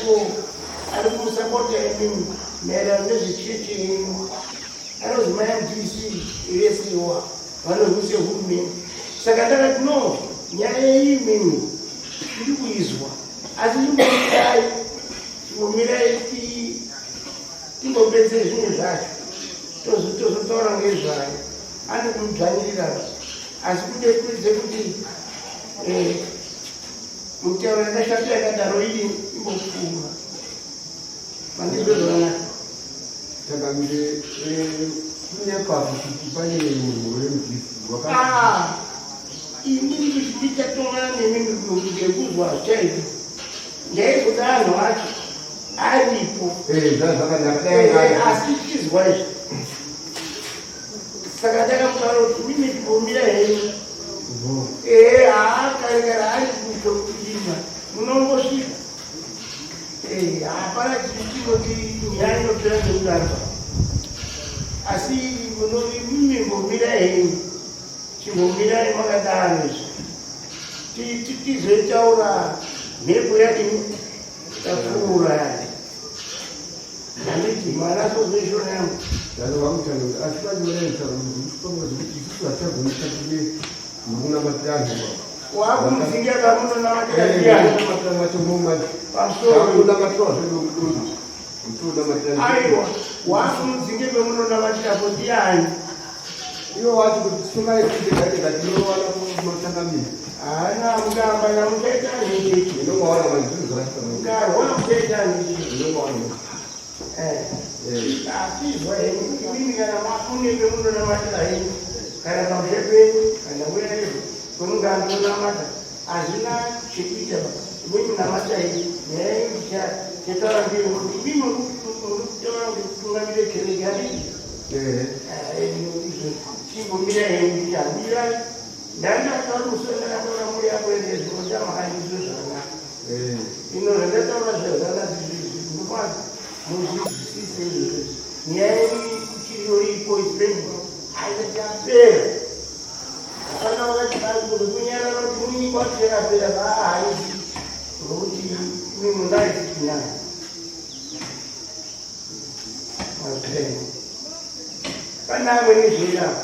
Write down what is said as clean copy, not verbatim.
aripo ari kumusapota imimi maererano nezvechechi yenyu anozi maMDC vesiwa vanorwise hurumende. Saka ndakati no, nyaya iyi imimi tiri kuizwa, asi chimbomirai, chimbomirai timbopedze zvimwe zvacho tozotaura ngezvayo. Ane kumudzvanyirira asi kude kuidze kuti eh, mutauro yakashata yakadaro iyi imbopfuura. Mandizwe zvakanaka. Changamire, eh, kunyepa kuti pane munhu weMDC waka Ah, inini kuti ndichatongana nemi ngekuzwa chaizvo ndaizoda anhu acho aripo. Eh, zvakanaka. Dai eh, asi tichizwa izvi saka ndakamutaura kuti mimi timbomira henyu. Ee, haa kare kare ari kutokuima munongosvika. Eh, hapana chinoti nyaya inopera nekudaro, asi mimi mbomirai henyu, chimbomirai makadaro izvi tizoitaura mhepo yadini yapfuura yani. Handiti mwana sozveshona yangu. Asi vanyoresa kuti isusu hatichagoni tatine mukunamatira anhu. Wakumudzinga kamunonamatira ndiyani? Pamusoro. Aiwa, wakumudzinge pemunonamatirapo ndiyani? Iwo wacho kuti sungai kuti tega tinowana kumatangamira. Haana mugamba namuchaita nhecheki. Inongawana mazvinhu zvakashata. Ngarwa muchaita nhecheki. Inongawana. Atizwa henyu imimi kana mune pemunonamatira henyu, kana pamusha penyu kana wherever pamungangonamata, hazvina chekuita. Imimi namatai. Nyaya yenyu tichataura ngeyekuti imimi muri kutaura kuti kutungamire kereke, handiti? Chimbomira henyu, chamirai. Ndandataura musoro, ndakataura muri yako ezvinoda makandizwe zvakanaka. Ino zvandataura zvakanaka ndokwazi muzvizwisise izvozvo. Nyaya yenyu kuchiriyo iripo isipending, haisati yapera. Hapana wakati bari kunyarara kuti munini kwacho yakapera baahaisi, ngokuti imi mungaisi tinayo. Okay, pane amweni zveirapa.